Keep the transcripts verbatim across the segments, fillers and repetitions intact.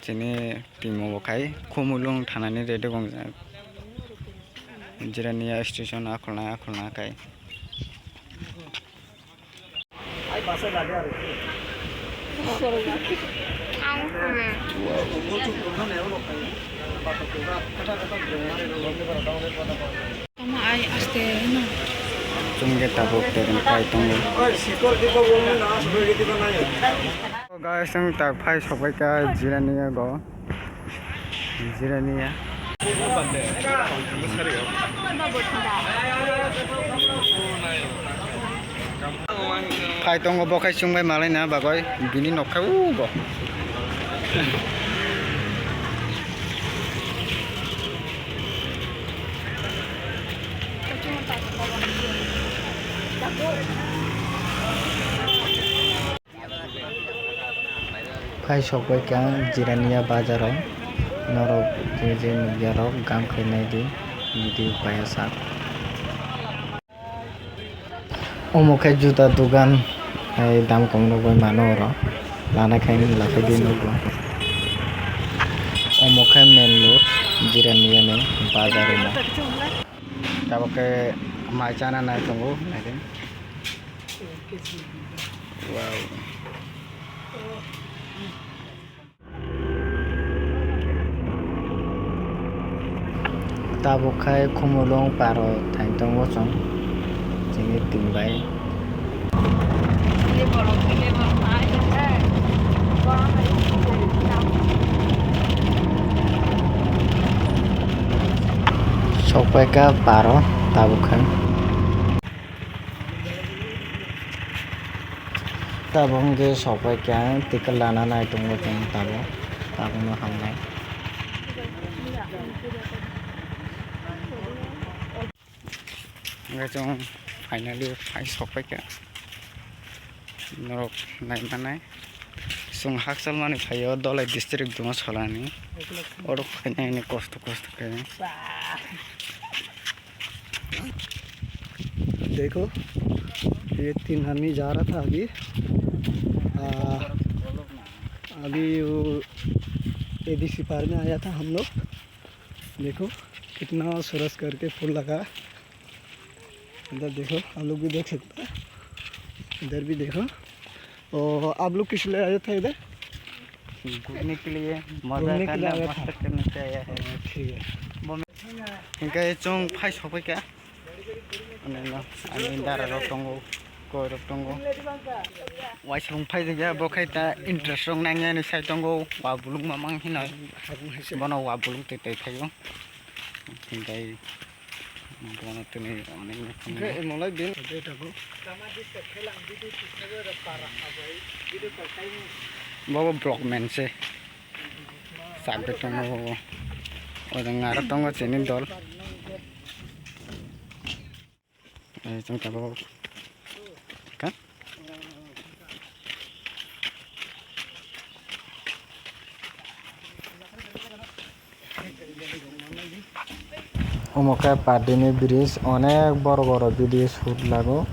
Chini timo bo khai Khumulwng thanani ready gongjak. Jirania station akhulna akhulna khai. Tamo ai aste no. Chwng khe tabuk tereng kai tongo. Guys, chwng tak phai sokpai kha Jirania go. Jirania. Phai tongo bo khai chwng bai malai na bagwi bini nokha o bo. Phai sokbai kha Jirania bazaro, norok je je nukya rok gam khe naidi video paiya sak. Omo khe juta dugan, hai dam kom rok bai mano oro, lana khe lakhai di nugo. Omo khe main road Jirania ni bazar omo. Tabuk khe mai chana nai tongo, naidi. Wow. Tabuk khai Khumulwng paro thai tongo chwng chini team bai. Sokpai kha paro tabuk khai. Tabuk hwnkhe sokpai kha, ticket lana nai tongo chwng tabuk, tabukno hamnai. Hwnkhe chwng finally phai sokpai kha, norok nai manai. Chwng hakchal mani phaio Dholai district Dumasholani, oro phainai hwnwi kosto kosto khe. देखो, ये तीन आदमी जा रहा था अभी। आ, अभी वो एडीसी पार में आया था हम लोग। देखो, कितना सरस करके फूल लगा। इधर देखो, आप लोग भी देख सकते हैं, इधर भी देखो। तो आप लोग किस लिए आए थे इधर? घूमने के लिए, मजा घूमने के लिए करने, आया था। मस्ती करने के लिए आया है। हाँ, ठीक है। Hwnkhe chwng phai sokpai kha. Ani no, ani dara rok tongo, koi rok tongo. Waisa wng phai rwkya, bo khai ta interest rok nangya ni sai tongo, wa bulung mamang hinoi. Bono wa bulung twi twi phaio. Hwnkhe bono tini onek. Hwnkhe molai bin. Bobo blockman se. Chakgwi tongo bo. Ojang aro tongo chini dol. Eh, chwng tabuk. Ka? Omo khe Padini bridge, onek borok oro video shoot lago.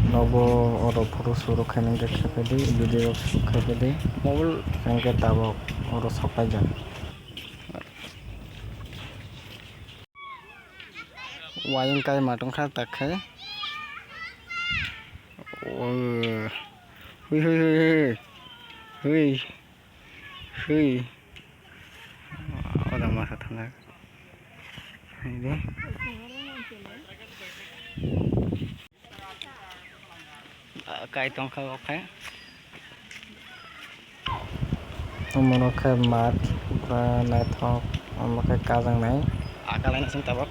Nogo oro photo shoot rok khainai khe khaphedi, video rok shoot khaphedi. Mobile hwnkhe tabuk oro sopaijak. Wayang kai matong kha tak khe. Hui, hui, hui, hui. Hui. Hui. Odang masa thangak. Hai de. Kai tong kha o khe. Omo no khe mat, pura naithok, omo khe kajang nai. Akalai no sing tabok.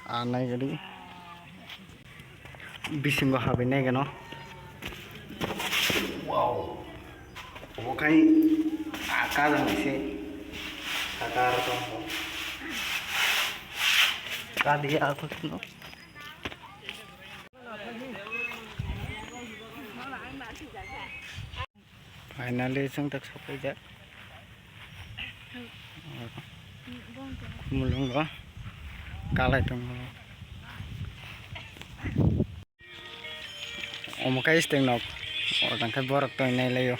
Ah, nai gadi. Bisingo habai nai gano. Wow. Obo khai akar ni se. Akar to. Kadi ako no. Finally, chwng tak sopaijak. Mulungo. kalai tongo. Omo khe steng nok, o tang khe borok tong nai lai o.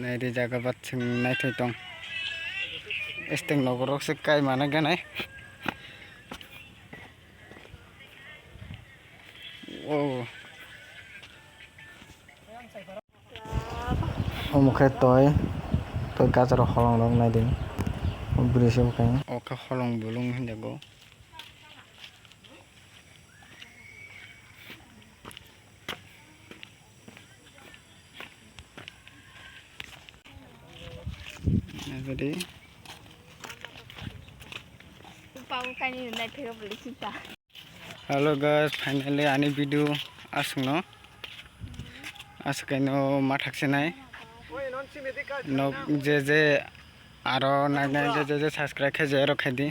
Nai di jaga bat sing nai thoi tong. Steng nok rok se kai mana ganai. O. Omo khe toi, toi gajro holong rok nai di. O bwrwi se bwkhani. O khe holong bolong hinjago. Nai di. Hello guys, finally ani video aswkno aswk kaino ma thaksinai. Nok je je aro nai nai je je subscribe khe je aro khaidi.